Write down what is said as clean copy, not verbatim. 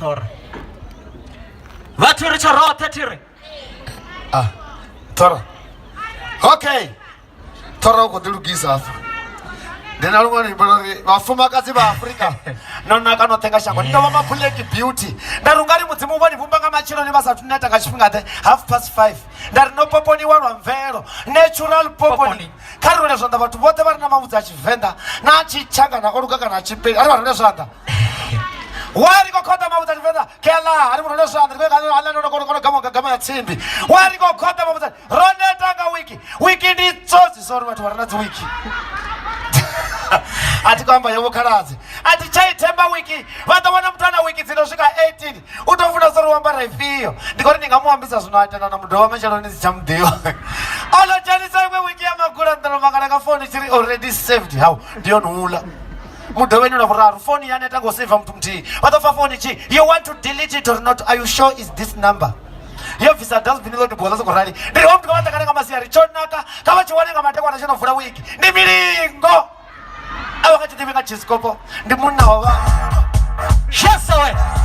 Thora. Vhathu ri tsho roṱhe thi ri. Ah, Thora. Okay. Thora u khou ḓilugisa hafha. Ndi na luṅwe luimbo lwa ri vhafumakadzi vha Afrika no naka noṱhe nga shango. Ni tou vha mabuleki beauty. Nda ri ungari Mudzimu vho ni vhumba nga matsheloni vha sathu neta nga tshifhinga ḓe 5:30. Nda ri no poponiwa lwa mvelo, natural poponi. Poponi. Kha ri rwele zwanḓa vhathu vhoṱhe vha re na mavhudzi a Tshivenḓa na a Tshitshangana o luga kana a Tshipedi. A ri vha rwele zwanḓa. Wa ri khou khoḓa mavhudzi a Tshivenḓa kela a ri vhurwele zwanḓa ri khou gama gama ya tsimbi. Wa ri khou khoḓa mavhudzi ro neta nga wiki. Wiki ndi tsotsi sorry vhathu vha re na dzi wiki. A thi khou amba yo vhukhaladzi. A thi tsha i themba wiki vha ḓo wana muthu ana wiki dzi no swika 18 u tou funa sori u ambara ifhio. Ndi khou ri ni nga mu ambisa zwino a tenda na mu dovha matsheloni si tsha mu ḓivha. O no dzhenisa iṅwe wiki ya magula nḓa no mangala nga founu i tshi ri already saved how ndi yone hula. Mudovheni lwa vhuraru founu ya neta ngo save muthu muthihi vha ḓo fa founu tshi you want to delete it or not are you sure is this number yo bvisa dustbin ḽo tibuwa ḽa soko rali ndi ri muthu kha vha ṱangane nga masiari tsho naka kha vha tshi wane nga madekwana tsho no vula wiki ndi milingo a vha nga tshi ḓivhi nga tshisikopo ndi munna wa vha Yes, we.